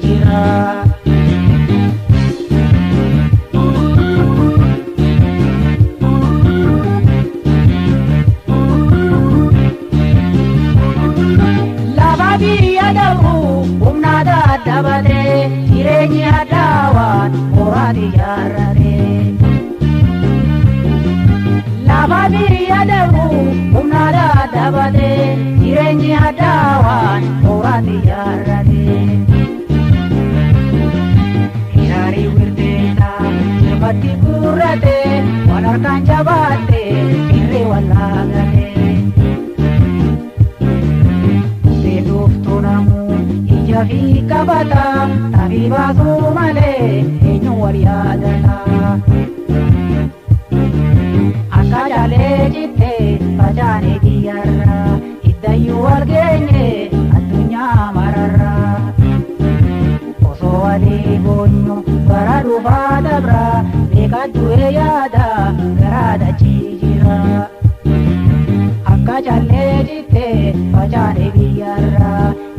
Jira. dabru humna dadhabate jireenyi addaawaan horaati jaarrate. Kiraarii wirteessa sirbatti gurrate waan harkaan jabaatte irree wallaagate. Beeloftuu namuu ija fi qabata tabii baasuu malee eenyu wal yaadata. Akka jaalee jittee facaanee biyyarra iddayyuu wal geenye addunyaa mararra. Osoo walii boonyu bara dhufaa dabra meeqatu yaada garaa dachii jira. Akka jaalee jittee facaanee biyyarra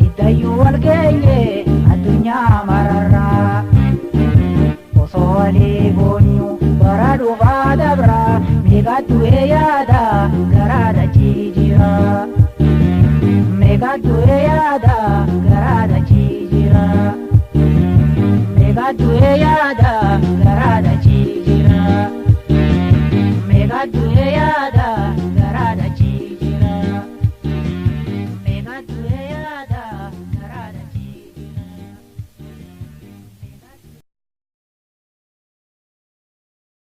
iddayyuu wal geenye addunyaa mararra. Osoo walii boonyu bara dhufaa dabra meeqatu yaada garaa dachii jira. Meeqatu yaada garaa dachii jira. Meeqatu yaada garaa dachii jira. Meeqatu